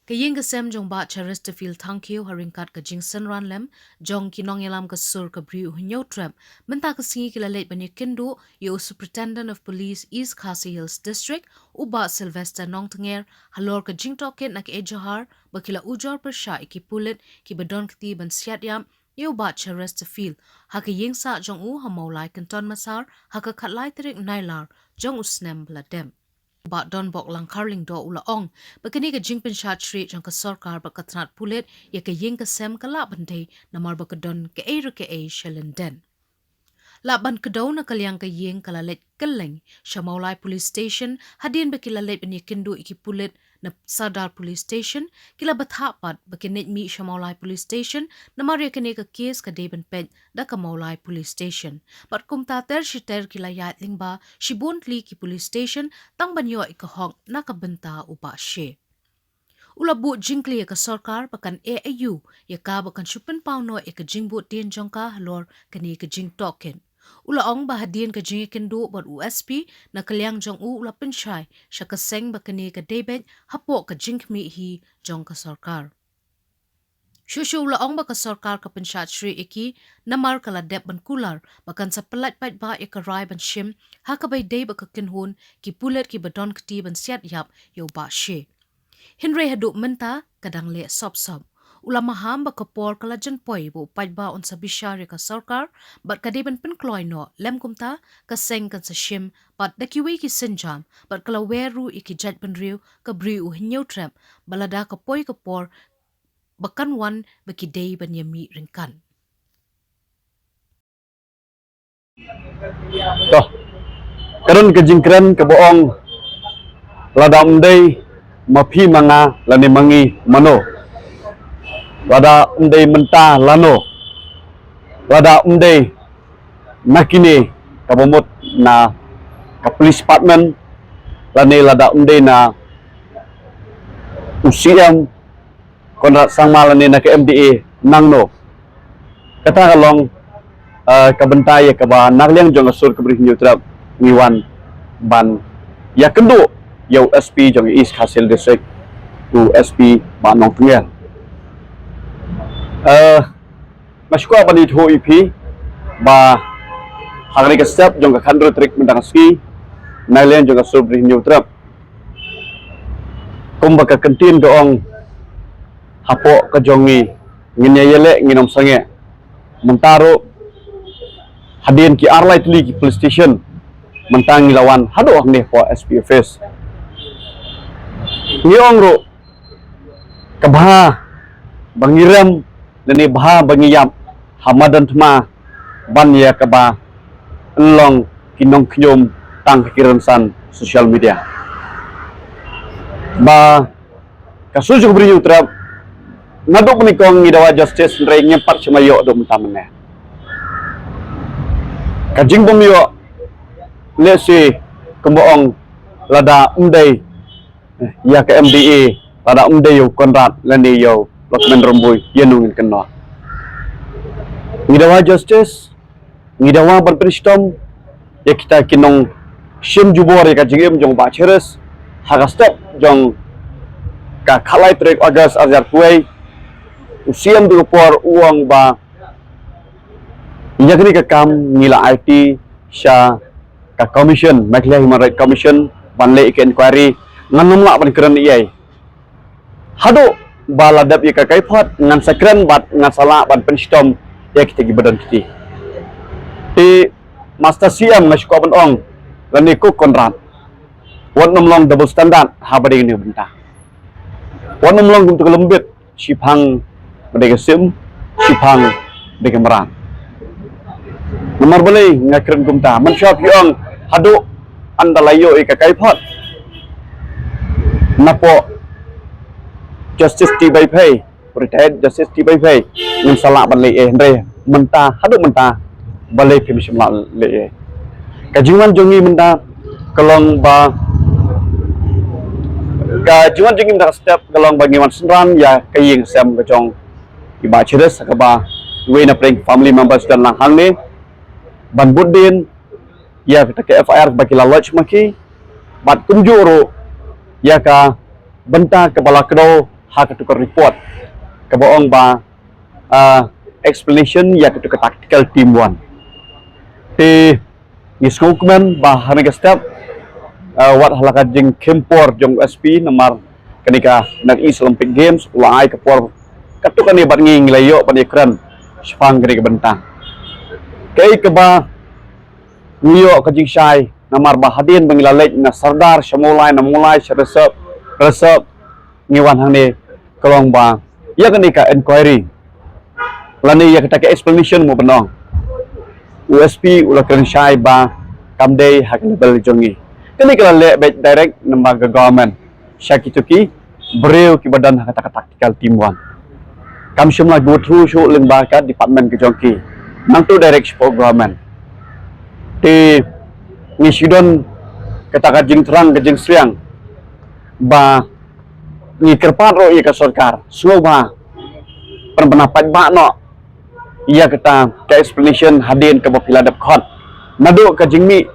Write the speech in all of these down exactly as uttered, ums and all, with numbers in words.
Ka ïing ka sem jong Bah Cheristerfield Thangkhiew ha ryngkat ka jingsynran lem jong ki nongïalam ka sur ka Bri u Hynñiewtrep mynta ka sngi ki la leit ban ïakynduh ïa u Superintendent of Police East Khasi Hills District, u Bah Sylvester Nongtnger, halor ka jingtohkit na ka ejahar ba ki la ujor pyrshah ïa ki pulit kiba don kti ban siat ïap ïa u Bah Cheristerfield ha ka ïingsah jong u ha Mawlai Kynton Massar ha ka khatlai tarik Nailar jong u snem ba la dep. Bah Donbok Langkhar Lyngdoh u la ong ba kane ka jingpynshad shrieh jong ka sorkar bad ka tnat pulit ïa ka ïing ka sem ka lah ban dei namar ba ka don kaei re kaei sha lyndet. Lah ban kdew na ka liang ka ïing ka la leit kylleng sha Mawlai Police Station hadien ba ki la leit ban ïakynduh ïa ki pulit na Sadar Police Station, ki la bthah pat ba kin leit mih sha Mawlai Police Station namar ïa kane ka kes ka dei ban peit da ka Mawlai Police Station. Bad kumta ter shi ter ki la ïaid lyngba shibun tylli ki police station tang ban ïoh ïa ka hok na ka bynta u Bah She. U la buh jingkylli ïa ka sorkar ba kan eh aïu ïa ka ba kan shu pynpaw noh ïa ka jingbuddien jong ka halor kane ka jingtohkit. U la ong ba hadien ka jingïakynduh bad u S P na ka liang jong u, u la pynshai sha ka seng ba kane ka dei beit hapoh ka jingkhmih hi jong ka sorkar. Shuh shuh u la ong ba ka sorkar ka pynshad shrieh ïa ki namar ka la dep ban kular ba kan sa pyllait paidbah ïa ka rai ban shim ha kaba ïadei bad ka kynhun ki pulit kiba don kti ban siat ïap ïa u Bah She. Hynrei haduh mynta ka dang leh sop sop. U la maham ba ka por ka la jan poi ba u paidbah un sa bishar ïa ka sorkar bad ka dei ban pynkloi noh, lym kumta ka seng kan sa shim pat da kiwei ki sienjam bad ka la wer ruh ïa ki jaitbynriew ka Bri u Hynñiewtrep ba lada ka poi ka por ba kan wan ba ki dei ban ïamih ryngkat. To, ka don ka jingkren kaba ong, lada ym dei ma phi ma nga lane ma ngi mano, lada ym dei mynta lano, lada ym dei na kine kaba mut na ka police department lane lada ym dei na u C M Conrad Sangma lane na ka M D A nangno. Kata ka long, eh, ka bynta ïa kaba na ka liang jong ka sur ka Bri u Hynñiewtrep ngi wan ban ïakynduh ïa u S P jong East Khasi Hills District, u S P Bah Nongtnger. Eh, nga sngewkwah ban ïathuh ïa phi ba ha kane ka step jong ka khathynriew tarik mynta ka sngi na ka liang jong ka sur Bri u Hynñiewtrep, kumba ka kyntien ka ong, hapoh ka jong ngi ngin ïa ïaleh ngin ym sangeh. Mynta ruh hadien ki ar lai tylli ki police station mynta ngi la wan haduh hangne hapoh S P office. Ngi ong ruh ka bha ba ngi rem lane bha ba ngi ïap ha madan thma ban ïa kaba long ki nongkhñium tang ha ki rynsan social media. Ba ka sur jong ka Bri u Hynñiewtrep naduh mynnyngkong ngi dawa justice hynrei ngim pat shym la ïoh haduh mynta mynne. Ka jingbym ïoh lehse kumba ong lada ym dei ïa ka M D A, lada ym dei ïa u Conrad lane ïa u Lokman Rymbui, ïano ngin kynnoh. Ngi dawa justice, ngi dawa ban pynshitom ïa kita ki nongshim jubor ïa ka jingim jong u Bah Cheris. Ha ka step jong ka khatlai tarik August arhajar arphew wei, u C M tu ka por u ong ba ïa kane ka kam ngi la aiti sha ka commission, Meghalaya Human Rights Commission, ban leh ïa ka inquiry. Ngan ym lah ban kren ei ei. Haduh ba la dep ïa ka kaiphod ngan sa kren bad ngan sa lah ban pynshitom ïa kita kiba don kti. Te Master C M nga sngewkwah ban ong, lane ko Conrad, wat nym long double standard ha ba dei kane ka bynta. Wat nym long kumta ka lembit, shiphang ba dei ka sim, shiphang ba dei ka mrad. Namar balei nga kren kumta? Mynshuwa phi ong haduh ynda la ïoh ïa ka kaiphod napoh Justice T. Vaiphei, retired Justice T. Vaiphei, ngin sa lah ban leh ei ei, hynrei mynta, haduh mynta balei phim shym lah leh ei ei? Ka jingwan jong ngi mynta ka long ba, ka jingwan jong ngi mynta ka step ka long ba ngi wan synran ïa ka ïing sem ka jong i Bah Cheris, kaba iwei na pdeng family members don lang hangne ban bud dien ïa kata ka F I R ba ki la lodge ma ki, bad kumjuh ruh ïa ka bynta kaba la kdew ha katu ka report kaba ong ba, ah, explanation ïa katu ka tactical team one. Te ngi sngewkmen ba ha kane ka step, ah, wat ha la ka jingkhim por jong U S P namar kane ka North East Olympic Games u la ai ka por katu kane bad ngi, ngi la ïoh ban ïakren shaphang kane ka bynta. Kaei kaba ngi ïoh ka jingshai namar ba hadien ba ngi la leit na Sardar sha Mawlai, na Mawlai sha Rysop, Rysop ngi wan hangne ka long ba ïa kane ka inquiry lane ïa kata ka explanation mo ban ong, U S P u la kren shai ba kam dei ha ka level jong ngi. Kane ka la leh beit direct namar ka government sha kitu ki briew kiba don ha kata ka tactical team one. Kam shym la go through shuh lyngba ka department ka jong ki, nangtu direct shapoh government. Te ngi shu don kata ka jingthrang ka jingsliang ba ngi kyrpad ruh ïa ka sorkar sngewbha pynbna paidbah noh ïa kata ka explanation hadien kaba phi la dep khot naduh ka jingmih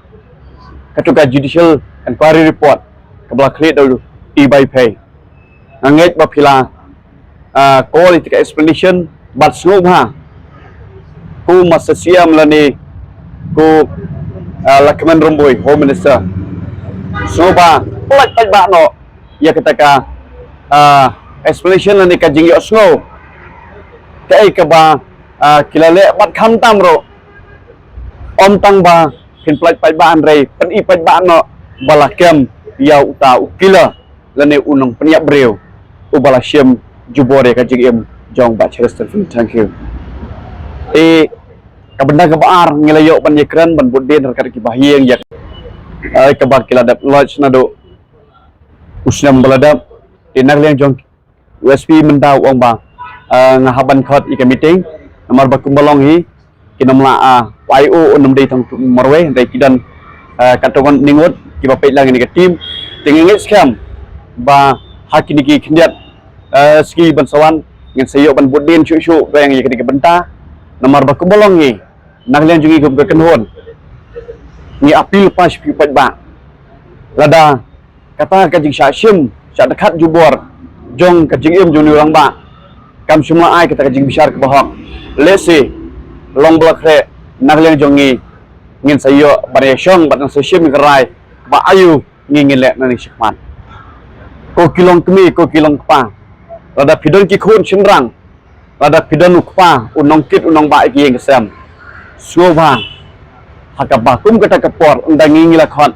katu ka judicial inquiry report kaba la khlieh da u T. Baiphein. Nga ngeit ba phi la, ah, call ïa ka explanation bad sngewbha ko Master C M lane ko, ah, Lahkmen Rymbui, Home Minister, sngewbha pynlait paidbah noh ïa kata ka, ah, explanation lane ka jingïohsngew kaei kaba, ah, ki la leh bad khamtam ruh ym tang ba phin pynlait paidbah hynrei pyni paidbah noh ba la kem ïa uta u killer lane u nongpynïap briew uba la shim jubor ïa ka jingim jong Bah Cheristerfield Thangkhiew. Te ka bynta kaba ar ngi la ïoh ban ïakren ban bud dien ryngkat ki bahaïing ïa, eh, kaba ki la dep lodge naduh u snem ba la dep. Te na ka liang jong U S P mynta u ong ba, eh, nga hap ban khot ïa ka meeting namar ba kumba long hi ki nym lah, ah, u I O un nym dei tang marwei hynrei ki don, eh, katto katne ngut kiba peit lang ïa ka team. Te nga ngeit skhem ba ha kine ki khyndiat, eh, sngi ban sa wan ngin sa ïoh ban bud dien shuh shuh ba ïa kine ki bynta namar ba kumba long hi na ka liang jong ngi kum ka kynhun ngi appeal pass phi paidbah lada kata ka jingshah shim shah dkhat jubor jong ka jingim jong u rangbah kam shym la ai kata ka jingbishar kaba hok. Lehse long ba la khreh na ka liang jong ngi ngin sa ïoh ban ïashong bad ngin sa shim ïa ka rai kaba aïu ngi ngin leh nangne shakhmat. Ko ki long kmie, ko ki long kpa, lada phi don ki khun shynrang, lada phi don u kpa u nongkit u nongbah ïa ki ïing ki sem, sngewbha ha kaba kum kata ka por ynda ngi ngi la khot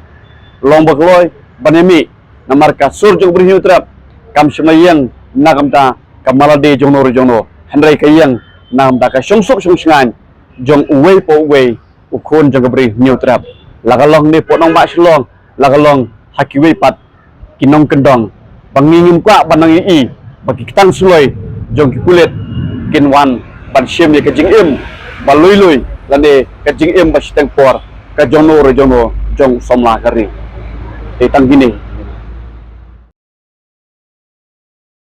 long ba kloi ban ïa mih namar ka sur jong u Bri Hynñiewtrep kam shym la ïeng na ka bynta ka malade jongno re jongno hynrei ka ïeng na ka bynta ka shongsuk shongshngaiñ jong uwei pa uwei u khun jong ka Bri Hynñiewtrep, la ka long ne poh nongbah Shillong, la ka long ha kiwei pat ki nongkyndong, ba ngi ngim kwah ban nang ïohi ba ki ktang suloi jong ki pulit kin wan ban shim ïa ka jingim ba lui lui lane ka jingim ba shiteng por ka jongno re jongno jong u samla ka ri. Te tang kine